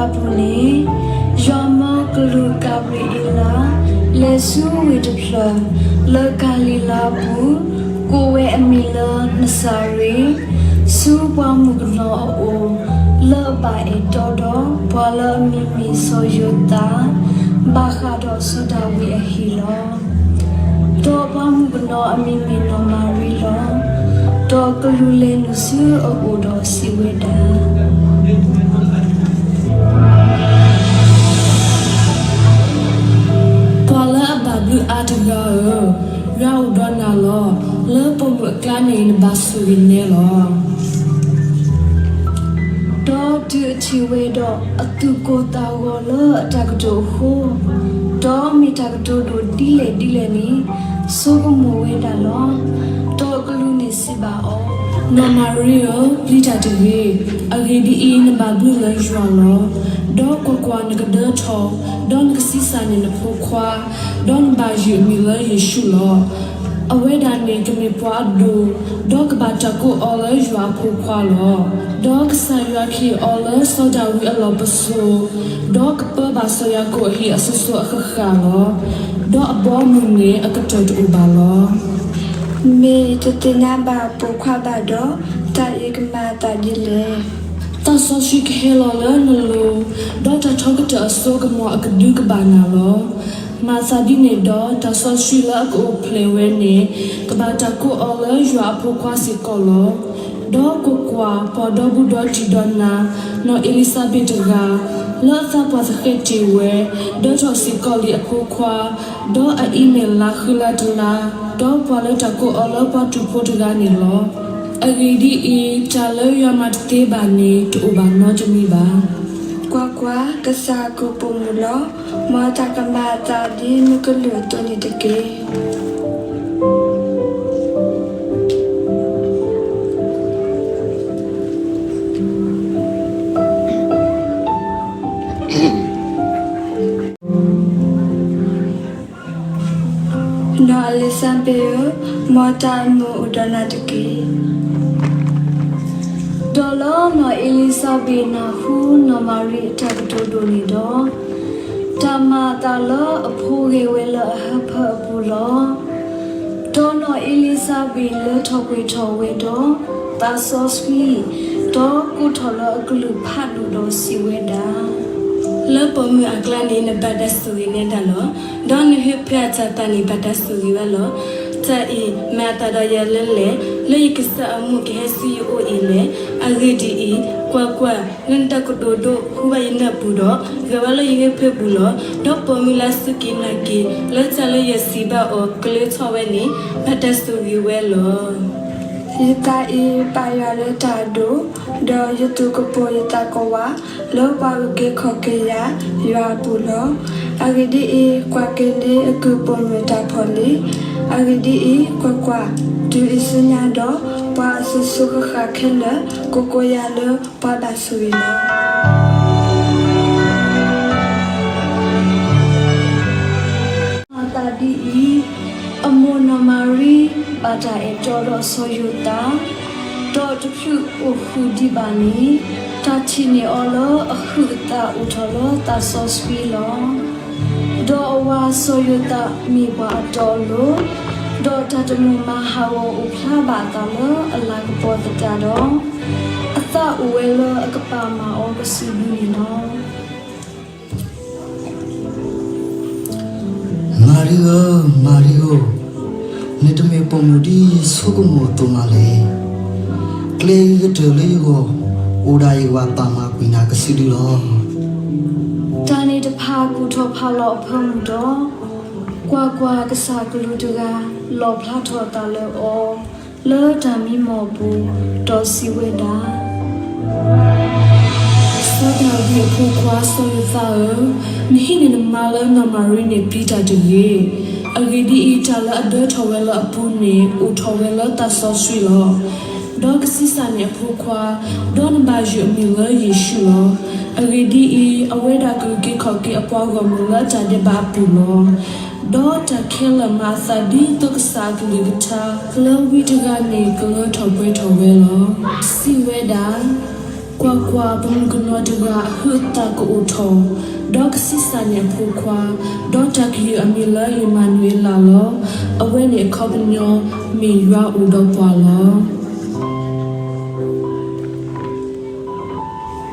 အပူၤန့ၣ်, ယွၤမၢကလူးကၤဘြံၤအ့လး လဲၤဆူဝ့ၢ်တဖျၢၣ် လၢကၤလံၤလါပူၤ, ကိးဝဲအမံၤလၢနစၤရ့း, ဆူပှၤမုၣ်ကနီၤအအိၣ်, လၢအဘၣ်အဲၣ်တီဒီးပှၤလၢအမံၤမ့ၢ်စီၤယိၤသး, ဘၣ်ဃးဒီးစီၤဒၤဝံးအဟံၣ်လီၤ. ဒီးပှၤမုၣ်ကနီၤအမံၤမ့ၢ်နီၢ်မၤရံလီၤ. ဒီးကလူးလဲၤနုာ်ဆူအအိၣ်ဒီးစံးဝဲဒၣ်, ပှၤလၢအဘၣ်ဘျုးအါတဂၤဧၢ, ယွၤအိၣ်ဒီးနၤလီၤ. လၢပိာ်မုၣ်အကျါန့ၣ် နဘၣ်ဆိၣ်ဂ့ၤနဲလီၤ. ဒီးတုၤအထံၣ်ဝဲဒီးအသူၣ်ကိၢ်သးဂီၤလၢအတၢ်ကတိၤအဃိ, ဒီးမ့ၢ်တၢ်ကတိၤဒိၣ်ဒ်လဲၣ်ဒ်လဲၣ်န့ၣ်, ဆိကမိၣ်ဝဲဒၣ်လီၤ. ဒီးကလူးန့ၣ်စံးဘၣ်အီၤ, နီၢ်မၤရံဧၢ, ပျံၤတၢ်တဂ့ၤ. အဂ့ၢ်ဒ်အံၤ, နဘၣ်ဘျုးလၢယွၤလီၤ. ဒီးကွၢ်ကွၢ်, နကဒၢထီၣ်, ဒီးနကဆံးစၢ်န့ၢ်နဖိခွါ, ဒီးနဘၣ်ယုၢ်အမံၤလၢယ့ၣ်ၡူးလီၤ. အဝဲဒၣ်န့ၣ်ကမ့ၢ်ပှၤအဒိၣ်, ဒီးကဘၣ်တၢ်ကိးအီၤလၢယွၤအဖိခွါလီၤ. ဒီးကစၢ်ယွၤကဟ့ၣ်အီၤလၢစီၤဒၤဝံးအလီၢ်ပစိာ်, ဒီးကပၢဘၣ်စီၤယၤကိာ်အဟံၣ်အစိၤစိၤအဃၣ်ဃၣ်လီၤ. ဒီးအဘီအမုၢ်န့ၣ်အကတၢၢ်တအိၣ်ဘၣ်လီၤ. မ့ၢ်တသ့ၣ်ညါဘၣ်ပိာ်ခွါဘၣ်ဒီး, တၢ်အံၤကမၤအသးဒ်လဲၣ်. သးစီဆှံကဟဲလီၤလၢနလိၤ, ဒီးတၢ်ထီကတၢၢ်အစိကမီၤအကဒုကဘၣ်နၤလီၤ. မၤသးဒ်န့ၣ်ဒီး, တၢ်စီဆှံလၢအကအိၣ်ဖျဲၣ်ဝဲန့ၣ်, ကဘၣ်တၢ်ကိးအီၤလၢယွၤအဖိခွါစ့ၢ်ကီးလီၤ. ဒီးကွၢ်ကွၢ်, ပှၤဒီဘူးဒီတံၢ်ဒီးနၤ, နီၢ်အ့လံၤစဘ့းတဂၤ, လၢအသးပှၢ်သဃဲးတ့ၢ်ဝဲ, ဒၢထီၣ်စ့ၢ်ကီးလံအဖိခွါ, ဒီးအအံၤမ့ၢ်လါဃုလါတလါ, ဒီးပှၤလၢတၢ်ကိးအီၤလၢပှၤတူာ်ဖိတဂၤန့ၣ်လီၤ. အဂ့ၢ်ဒ်အံၤ, တၢ်လၢယွၤမၤတသ့ဘၣ်န့ၣ် တအိၣ်ဘၣ်နီတမံၤဘၣ်. ကွၢ်ကွၢ်, ကစၢ်အကုၢ်ပိာ်မုၣ်လီၤ. မ်တၢ်ကမၤအသးဒ်မုၢ်ကလုၢ်အသိးန့ၣ်တက့ၢ်. နီၢ်အ့လံၤစဘ့းဧၢ, မ်တၢ်အမုာ်အိၣ်ဒီးနၤတက့ၢ်. ဒီးလၢနီၢ်အ့လံၤစဘ့းနၢ်ဟူနီၢ်မၤရံအတၢ်ကတိၤဒိၣ်န့ၣ်ဒီး, တၢ်မၤအသးလၢအဖိဂဲၤဝဲလၢအဟၢဖၢအပူၤလီၤ. ဒီးနီၢ်အ့လံၤစဘ့းလၢထီၣ်ပှဲၤထီၣ်ဝဲဒီးသးစီဆှံ, ဒီးကိးထီၣ်လၢအကလုၢ်ဖးဒိၣ်ဒီးစံးဝဲဒၣ်, လၢပိာ်မုၣ်အကျါန့ၣ် နဘၣ်တၢ်ဆိၣ်ဂ့ၤနဲဒၣ်လီၤ. ဒီးနဟၢဖၢအတၤသၣ်န့ၣ် ဘၣ်တၢ်ဆိၣ်ဂ့ၤဝဲလီၤ. တၢ်အံၤမၤအသးဒီးယၤလၢလဲၣ်, လၢယကစၢ်အမူၢ်ကဟဲဆူယအိၣ်အံၤလဲၣ်. အဂ့ၢ်ဒ်အံၤ, ကွၢ်ကွၢ်, လၢနတၢ်ကတိၤဒိၣ်ဟူဘၣ်ယနၢ်ပူၤဒီး, ဂဲၤဝဲလၢယဟၢဖၢပူၤလီၤ. ဒီးပိာ်မုၣ်လၢအစူၢ်က့ၤနာ်က့ၤ လၢတၢ်လၢယစံးဘၣ်အီၤကလၢထီၣ်ဝဲန့ၣ်, ဘၣ်တၢ်ဆိၣ်ဂ့ၤဝဲလီၤ. ယသးအံၤပာ်ယွၤလၢတၢ်အဒိၣ်, ဒီးယသူၣ်ကပိာ်ယသးကဝးလၢပှၤအုၣ်က့ၤခီၣ်က့ၤယၤယွၤအပူၤလီၤ. အဂ့ၢ်ဒ်အံၤ, ကွၢ်က့ၤလံအကုၢ်ပိာ်မုၣ်တၢ်ဖီၣ်လံ. အဂ့ၢ်ဒ်အံၤ, ကွၢ်ကွၢ်, တုၤအံၤဆူညါဒီး, ပှၤအစိၤစိၤဃၣ်ဃၣ်ခဲလၢာ် ကိးကိးယၤလၢပှၤဘၣ်ဆိၣ်ဂ့ၤလီၤ. မၤသးဒ်အံၤ, အမိၢ်နီၢ်မၤရံဘၣ်တၢ်အဲၣ်တီဒီးစီၤယိၤသး, ဒီးတချုးအိၣ်ဃုာ်ဒံးဘၣ်န့ၣ်, တၢ်ထံၣ်န့ၢ်အီၤလၢအဟုးအသးအိၣ်ထီၣ်လၢသးစီဆှံလီၤ. ဒီးအဝၤစီၤယိၤသးမ့ၢ်ပှၤအတီအလိၤ, ဒီးတၢ်တမိၣ်မၤဟးဂီၤအိၣ်ဖျါဘၣ်အသးလၢအလၤကပီၤသတးဒီး, အသးအိၣ်ဝဲလၢအကပာ်မၢ်အီၤကစုဒုန့ၣ်လီၤ. မၤရံဧၢ, မၤရံဧၢ, နတမ့ၢ်ပိာ်မုၣ်ဒ်ယဆိကမိၣ်အသိးမးလဲၣ်. ကျဲဂံၢ်ကတၢၢ်လၢယဂီၢ်, အိၣ်ဒၣ်ယကဘၣ်ပာ်မၢ်ကွံာ်နၤကစုဒုလီၤ. တၢ်န့ၣ်တဖၣ်ကူၣ်ထီၣ်ဖးလီၤအဖၢမုၢ်ဒီး, ကွၢ်ကွၢ်, ကစၢ်အကလူးတဂၤလီၣ်ဖျါထီၣ်အသးလၢအီၤ လၢတၢ်မံမီၢ်ပူၤ, ဒီးစံးဝဲဒၣ်, စီၤဒၤဝံးအဖိခွါစီၤယိၤသးဧၢ, နဟံးန့ၢ်နမါလၢနီၢ်မၤရံန့ၣ်ပျံၤတၢ်တဂ့ၤ. အဂ့ၢ်ဒ်အံၤ, တၢ်လၢအဒၢထီၣ်ဝဲလၢအပူၤန့ၣ် အိၣ်ထီၣ်ဝဲလၢသးစီဆှံလီၤ. ဒီးကဆံးစၢ်န့ၢ်အဖိခွါ, ဒီးနဘၣ်ယုၢ်အမံၤလၢယ့ၣ်ၡူးလီၤ. အဂ့ၢ်ဒ်အံၤ, အဝဲဒၣ်ကအုၣ်က့ၤခီၣ်က့ၤအပှၤဂီၢ်မုၢ်လၢအတၢ်ဒဲးဘးအပူၤလီၤ. ဒီးတၢ်ခဲလၢာ်မၤအသးဒ်သိးကစၢ်အကလုၢ်ကထါလၢဝံတဂၤန့ၣ်ကလၢထီၣ်ပှဲၤထီၣ်ဝဲလီၤ. စံးဝဲဒၣ်, ကွၢ်ကွၢ်, ပမုၣ်ကနီၤတဂၤအဟုးအသးကအိၣ်ထီၣ်, ဒီးကဆံးစၢ်န့ၢ်အဖိခွါ, ဒီးတၢ်ကယုၢ်အမံၤလၢအံၤမၤနူၤအ့လးလီၤ. အဝဲန့ၣ်အခီပညီမ့ၢ်ယွၤအိၣ်ဒီးပှၤလီၤ.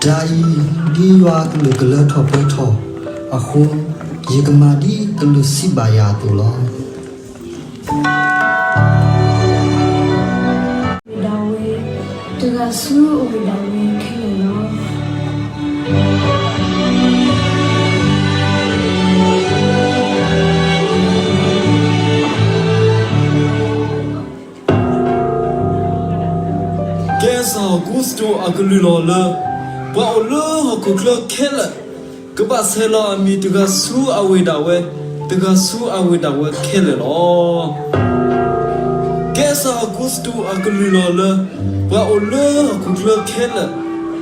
တၢ်အံၤဒ်ယွၤအကလုၢ်ကလၢထီၣ်ပှဲၤထီၣ်အဃိ, ယကမၤဒ်ကလူးစံးဘၣ်ယၤအသိးလီၤ. ဝဲဒၣ်ဝဲ, တဂၤဆူအဝဲဒၣ်ဝဲခဲလၢာ်လီၤ. ကဲစၢ်ဟီၣ်ကူစတူးအကလုၢ်လီၤလၢ ပှၤအိၣ်လၢဟီၣ်ခိၣ်ချၢခဲလၢာ် ကဘၣ်ဆဲးလီၤအမံၤတဂၤဆူအဝဲဒၣ်ဝဲ, တဂၤဆူအဝဲဒၣ်ဝဲခဲလၢာ်လီၤ. ကဲစၢ်ဟီၣ်ကူစတူးအကလုၢ်လီၤလၢ ပှၤအိၣ်လၢဟီၣ်ခိၣ်ချၢခဲလၢာ်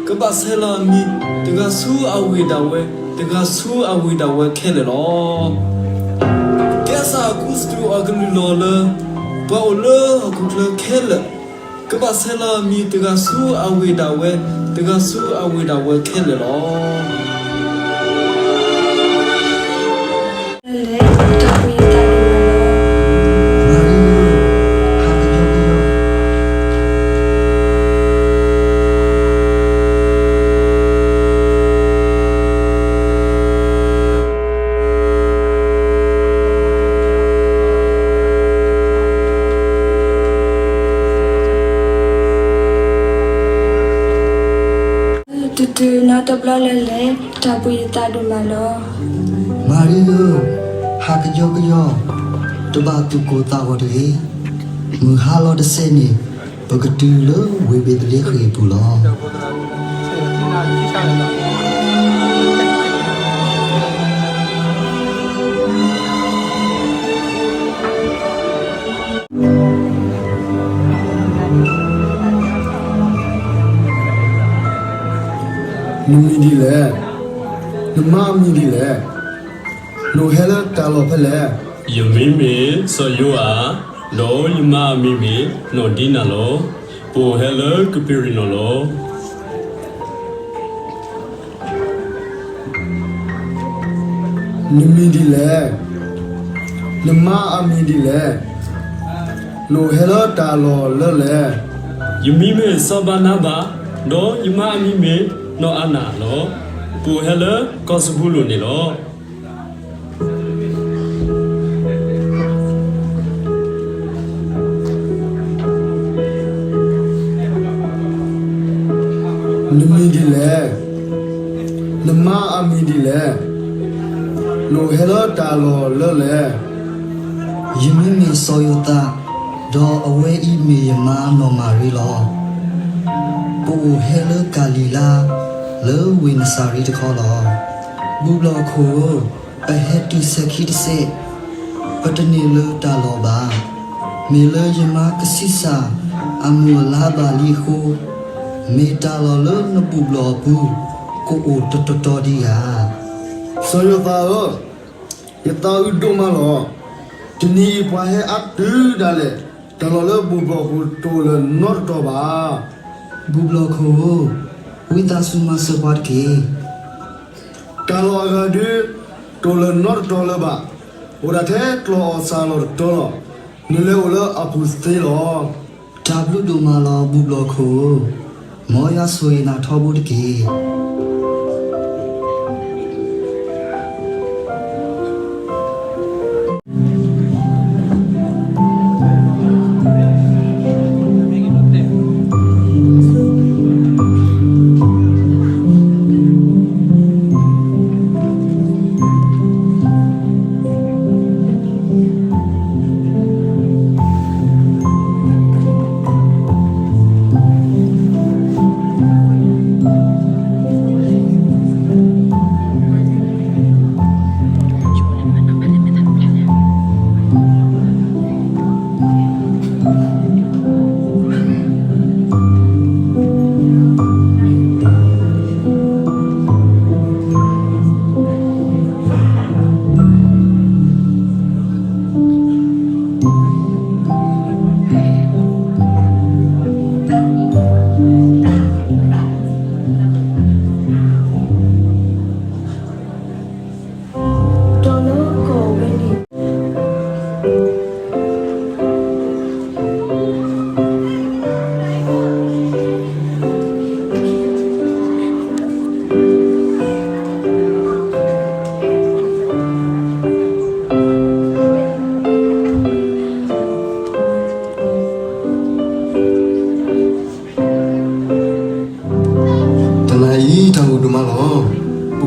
ကဘၣ်ဆဲးလီၤအမံၤ တဂၤဆူအဝဲဒၣ်ဝဲ, တဂၤဆူအဝဲဒၣ်ဝဲခဲလၢာ်လီၤ. ကဲစၢ်ဟီၣ်ကူစတူးအကလုၢ်လီၤလၢ ပှၤအိၣ်လၢဟီၣ်ခိၣ်ချၢခဲလၢာ် ကဘၣ်ဆဲးလီၤအမံၤတဂၤဆူအဝဲဒၣ်ဝဲ, တဂၤဆူအဝဲဒၣ်ဝဲခဲလၢာ်လီၤ. တုၤတုၤနီတဘျီလၢ်လၢ် တၢ်ဘှံးယသးဒိၣ်မးလီၤ. မၤရံဧၢ, ဟးကယီကယီ, တဘၣ်သူၣ်ကိၢ်သးဂီၤတဂ့ၤ. မုၢ်ဟါလီၤတစဲးန့ၣ် ပကတုၤလၢဝ့ၢ်ဘ့းသလ့ဃ့ၣ်အပူၤလီၤ. နမံၤဒ်လဲၣ်. နမါအမံၤဒ်လဲၣ်. နအိၣ်ဟဲလၢတၢ်လီၢ်ဖဲလဲၣ်. ယမံၤမ့ၢ်စီၤယိၤအၤ, ဒီးယမါအမံၤမ့ၢ်နီၢ်ဒံနၤလီၤ. ပအိၣ်ဟဲလၢကပ့းရ့ၣ်နီၣ်လီၤ. နမံၤဒ်လဲၣ်. နမါအမံၤဒ်လဲၣ်. နအိၣ်ဟဲလၢတၢ်လီၢ်လၢလဲၣ်. ယမံၤမ့ၢ်စီၤဘၤနၤဘၤ, ဒီးယမါအမံၤမ့ၢ်နီၢ်အၤနၤလီၤ. ပအိၣ်ဟဲလၢကီၢ်စဘူလိၣ်န့ၣ်လီၤ. နမံၤဒ်လဲၣ်. နမါအမံၤဒ်လဲၣ်. နအိၣ်ဟဲလၢတၢ်လီၢ်လၢလဲၣ်. ယမံၤမ့ၢ်စီၤယိၤသး, ဒီးအဝဲအံၤမ့ၢ်ယမါနီၢ်မၤရံလီၤ. ပအိၣ်ဟဲလၢကၤလံၤလါ, လၢဝ့ၢ်နစၤရ့းတခီလီၤ. ဘူၣ်ဘျီၣ်ခိၣ်ဧၢ, ပဟဲတုၤစဲးခံတစဲး, ပတန့ၢ်လၢၤတၢ်လီၢ်ဘၣ်. မ့ၢ်လၢယမါကဆံးစၢ်အမုၢ်အလါဘၣ်လံအဃိ, မ့ၢ်တၢ်လီၢ်လၢနဘူၣ်ဘျီၣ်အပူၤ ကအိၣ်တတီၤတီၤဒံးဧါ. စီၤယိၤသးဧၢ, ယသးအုးဒိၣ်မးလီၤ. တနံၤအံၤပှၤဟဲအါတုၤဒၣ်လဲာ်, တၢ်လီၢ်လၢဘူၣ်ဘျီၣ်အပူၤတအိၣ်လၢၤနီတတီၤဘၣ်. ဘူၣ်ဘျီၣ်ခိၣ်ဧၢ, ဝံသးစူၤမၤစၢၤပှၤတက့ၢ်. တၢ်လီၢ်အဂၤဒု တအိၣ်လၢၤနီတတီၤလၢၤဘၣ်. အိၣ်ဒၣ်ထဲကျီၢ်အီၣ်စၢ်လီၢ်တတီၤလီၤ. နလဲၤအိၣ်လၢအပူၤသ့လီၤ. တၢ်ဘျုးဒိၣ်မးလီၤ ဘူၣ်ဘျီၣ်ခိၣ်ဧၢ, မ်ယွၤဆိၣ်ဂ့ၤနၤထီဘိတက့ၢ်.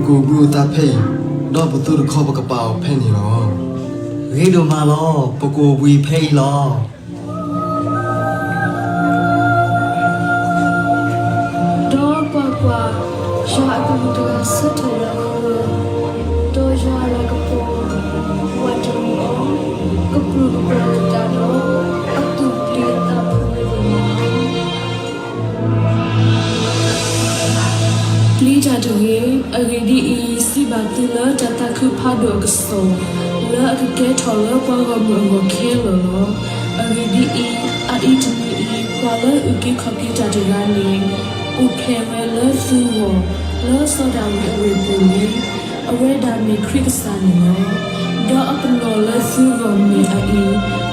ပကအိၣ်ဘှံးအိၣ်သါဖဲအံၤ, ဒီးပသူတခီပကပာ်အီၤဖဲန့ၣ်လီၤ. ဂ့ၤဒိၣ်မးလီၤ, ပကအိၣ်ဘှံးဖဲအံၤလီၤ. ဒီးကွၢ်ကွၢ်, ယွၤအကလူးတဂၤဆၢထၢၣ်လၢအဃၢၤ, ဒီးယွၤအလၤကပီၤဝးတရံးအီၤ, ကပြုၢ်ကပြီၤလၢတၢ်ဒီး, အသူၣ်ပျံၤအသးဖုးဝဲဒိၣ်မးလီၤ. ပျံၤတၢ်တဂ့ၤ, အဂ့ၢ်ဒ်အံၤ, စံးဘၣ်သုလၢတၢ်သးခုဖးဒိၣ်အကစီၣ်, လၢအကကဲထီၣ်လၢပှၤဂီၢ်မုၢ်အဂီၢ်ခဲလၢာ်လီၤ. အဂ့ၢ်ဒ်အံၤ, အအံၤတနံၤအံၤ, ပှၤလၢအုၣ်က့ၤခီၣ်က့ၤတၢ်တဂၤန့ၣ်, အိၣ်ဖျဲၣ်ဝဲလၢသုဂီၢ်, လၢစီၤဒၤဝံးအဝ့ၢ်ပူၤန့ၣ်, အဝဲဒၣ်မ့ၢ်ခရံာ်ကစၢ်န့ၣ်လီၤ. ဒီးအပနီၣ်လၢသုဂီၢ်မ့ၢ်အအံၤ,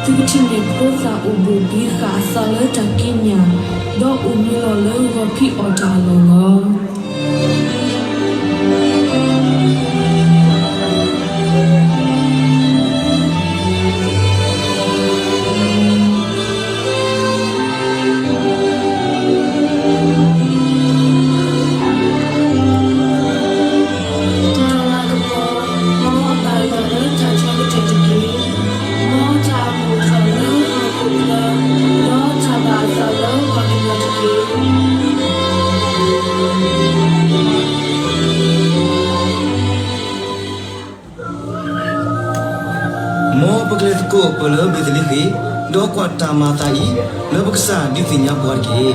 သုကထံၣ်န့ၢ်ဖိသၣ်အိၣ်ဘှံးဘှံးဃာ်အသးလၢတၢ်ကံးညာ်, ဒီးအိၣ်မံလီၤလၢဂီၤဖံးအီၣ်တၢ်အလီၢ်လီၤ. တၢ်လၤကပီၤ, မ်အဘၣ်ယွၤလၢတၢ်ကီကတၢၢ်တက့ၢ်. မ်တၢ်အမူးထီၣ်လၢဟီၣ်ခိၣ်ချၢ, ဒီးတၢ်ဘၣ်အသးလၢပှၤကညီတက့ၢ်. မ်ပကလဲၤသကိးပၢၢ်လၢဘ့းသလ့ဃ့ၣ်, ဒီးကွၢ်တၢ်မၤအသးအံၤ, လၢပကစၢ်ဒုးသ့ၣ်ညါပှၤတက့ၢ်.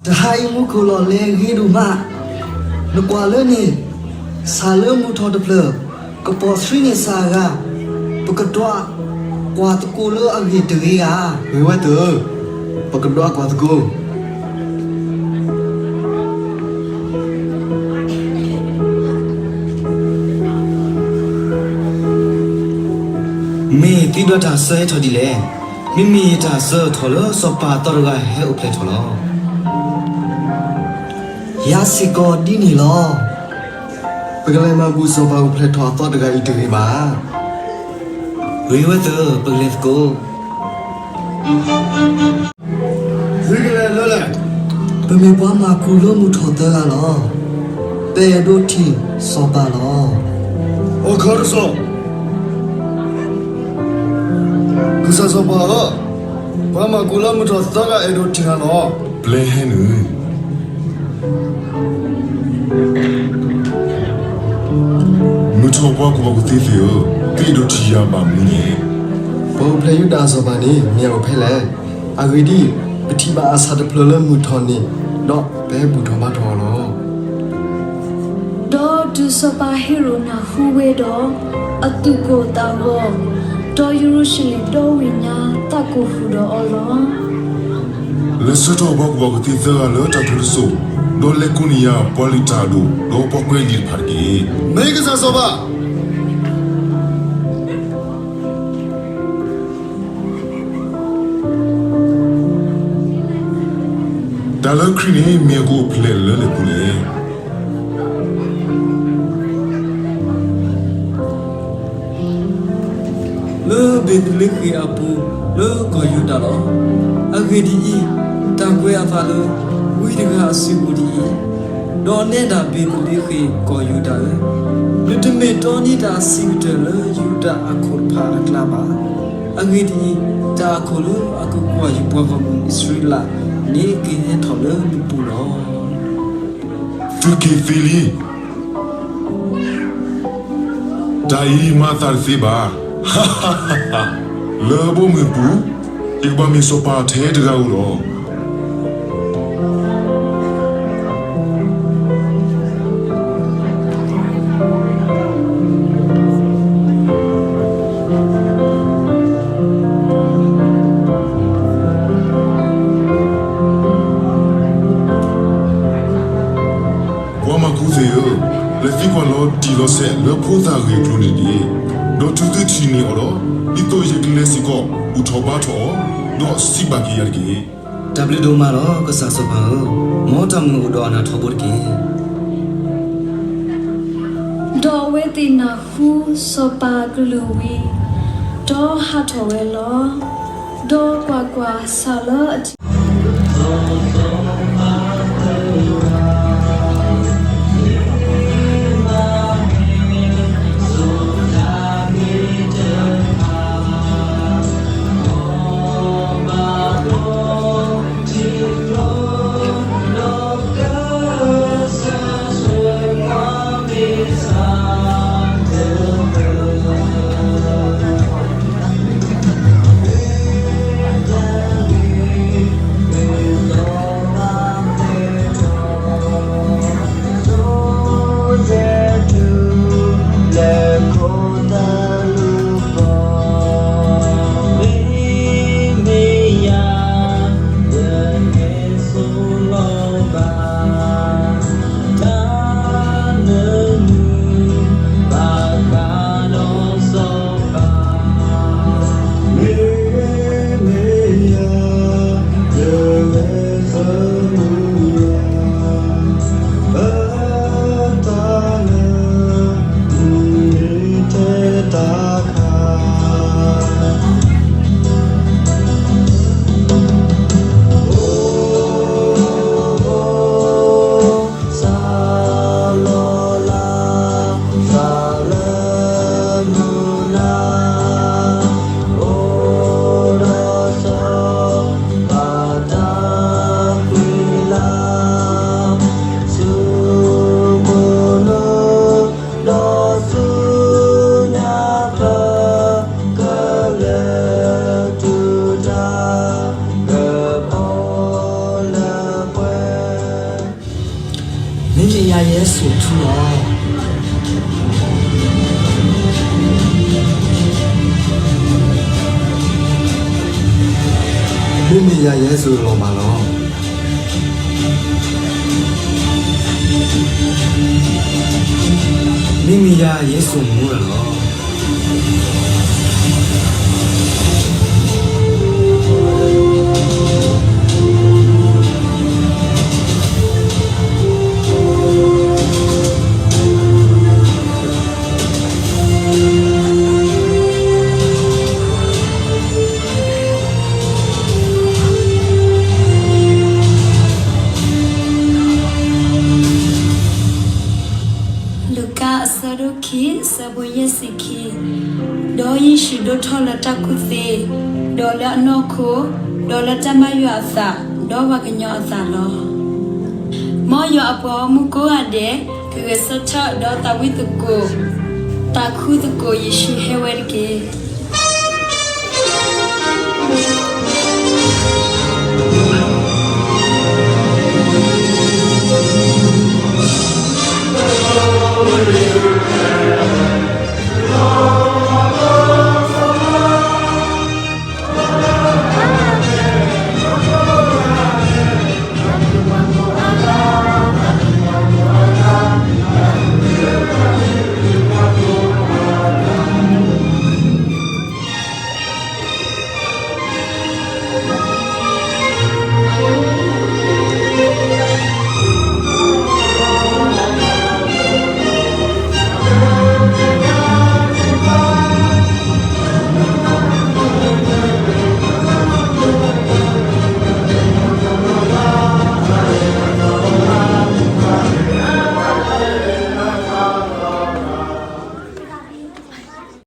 တဟါအံၤမူခိၣ်လီၤလဲဂ့ၤဒိၣ်မး, နကွၢ်လၢန့ၣ်, ဆၣ်လၢမုၢ်ထီၣ်တဖျၢၣ်, ကပီၤဆှံန့ၢ်ဆၣ်အဂၤ, ပကဒွးကွၢ်သကိးလၢအဂ့ၢ်တဂ့ၤဧါ. ဂ့ၤဝဲသၢၣ်ဧၢ, ပကဒွးကွၢ်သကိး. မ့ၢ်သုဒွးတၢ်အစၢဟဲထီၣ်ဒ်လဲၣ်. မ့မ့ၢ်ယတၢ်အစၢထီၣ်လၢ စီၤပၤအသီတဂၤဟဲအိၣ်ဖျဲၣ်ထီၣ်လီၤ. ယၤစ့ၢ်ကီးဒ်န့ၣ်လီၤ. ပကလဲၤမၤဘူၣ်စီၤပၤအိၣ်ဖျဲၣ်ထီၣ်အသီတဂၤအံၤတဂ့ၤဘၣ်. ဂ့ၤဝဲသၢၣ်ဧၢ, ပကလဲၤသကိး. သုကလဲၤလၢလဲၣ်. ပမ့ၢ်ပှၤမၤကူၣ်လၢမုၢ်ထီၣ်သၢဂၤလီၤ. ပအဲၣ်ဒိးထံၣ်စီၤပၤလီၤ. အခီတစီၣ်, ကစၢ်စီၤပၤဧၢ, ပှၤမၤကူၣ်လၢမုၢ်ထီၣ်သၢဂၤအဲၣ်ဒိးထံၣ်နၤလီၤ. ပျဲဟဲနုာ်. မုၢ်ထီၣ်ပှၤကူၣ်ဘၣ်ကူၣ်သ့သ့ၣ်ဧၢ, သုအဲၣ်ဒိးထံၣ်ယၤဘၣ်မနုၤလဲၣ်. ပှၤအိၣ်ဖျဲၣ်ယူဒၤအစီၤပၤန့ၣ် မ့ၢ်အအိၣ်ဖဲလဲၣ်. အဂ့ၢ်ဒ်အံၤ, ပထံၣ်ဘၣ်အဆၣ်တဖျၢၣ်လၢမုၢ်ထီၣ်န့ၣ်, ဒီးပဟဲဘူၣ်ထီၣ်ဘါထီၣ်အီၤလီၤ. ဒီးတုၤစီၤပၤဟ့ၤရိာ်နၢ်ဟူဝဲဒီး, အသူၣ်ကိၢ်သးဂီၤ, ဒီးယရူၤၡလ့ၣ်ဒီဝ့ၢ်ညါသးကိၢ်ဃုာ်ဒီးအီၤလီၤ. လဲၤဆှၢထီၣ်ပှၤကူၣ်ဘၣ်ကူၣ်သ့သၢဂၤလၢတၢ်ထုတစိၢ်, ဒီးလဲၤကိးန့ၢ်ယၤပှၤလုၢ်တၢ်အဒိၣ်, ဒီးပှၤကွဲးလံာ်တဖၣ်တက့ၢ်. မ့ၢ်ကစၢ်စီၤပၤ တၢ်လၢခရံာ်န့ၣ်မ့ၢ်အကအိၣ်ဖျဲၣ်လၢလဲၣ်ပူၤလဲၣ်. လၢဘ့းသလ့ဃ့ၣ်အပူၤလၢကီၢ်ယူဒၤလီၤ. အဂ့ၢ်ဒ်အံၤ, တၢ်ကွဲးအသးလၢ ဝံတဂၤအစုပူၤဒ်အံၤ, ဒီးနဲဒၣ်ဘ့းသလ့ဃ့ၣ်ကီၢ်ယူဒၤဧၢ, နတမ့ၢ်တီန့ၢ်တၢ်အဆံးကတၢၢ်လၢယူဒၤအခိၣ်တဖၣ်အကျါဘၣ်. အဂ့ၢ်ဒ်အံၤ, တၢ်အခိၣ်လၢအကကွၢ်ယပှၤဂီၢ်မုၢ်အံၣ်စရ့လးန့ၣ် ကဟဲထီၣ်လၢနပူၤလီၤ. သုက့ၤသ့လံ. တၢ်အံၤမၤအသးတသ့ဘၣ်. လၢအဘီအမုၢ်အပူၤ, ယကဘၣ်မ့ၢ်စီၤပၤထဲတဂၤဧိၤလီၤ. ပှၤမၤကူသ့ၣ်ဧၢ, လဲၤသံကွၢ်လီၤတံၢ်လီၤဆဲးလၢဖိသၣ်ဂ့ၢ်အကျိၤန့ၣ်တက့ၢ်. ဒီးတုၤသုထံၣ်န့ၢ်အီၤဒီး, ဒ်သိးယကလဲၤစ့ၢ်ကီးဘူၣ်ထီၣ်ဘါထီၣ်အီၤ, ဒီးစံးဘၣ်က့ၤယၤတက့ၢ်. တၢ်ဘျုးဒိၣ်မးလီၤ ကစၢ်စီၤပၤဧၢ, မ်တၢ်မုာ်အိၣ်ဒီးအနၢ်ထီဘိတက့ၢ်. ဒီးအဝဲသ့ၣ်နၢ်ဟူစီၤပၤအကလုၢ်ဝံၤ, ဒီးဟးထီၣ်ဝဲလီၤ. ဒီးကွၢ်ကွၢ်, စၢ်လၢအထံ မ့မ့ၢ်ယၤယဟဲစိာ်ထူလီၤ. မ့မ့ၢ်ယၤယဟဲစိာ်လီၤဘၣ်လီၤ. မ့မ့ၢ်ယၤယဟဲစိာ်မူလီၤ. လူၤကၣ်အဆၢဒိၣ်ခံ အဆၢဖိယဲၢ်ဆံခံ, ဒီးယ့ၣ်ၡူးဒိၣ်ထီၣ်လၢတၢ်ကူၣ်သ့, ဒီးလၢအနီၢ်ခိ, ဒီးလၢတၢ်မၤယွၤအသး, ဒီးပှၤကညီအသးလီၤ. မ်ယွၤအပှၤဂီၢ်မုၢ်ကိးဂၤဒဲး ကဂဲၤဆၢထၢၣ်ဒီးသးဝံၣ်သကိး, သးခုသကိးယ့ၣ်ၡူးဟဲဝဲတက့ၢ်. မ့ၢ်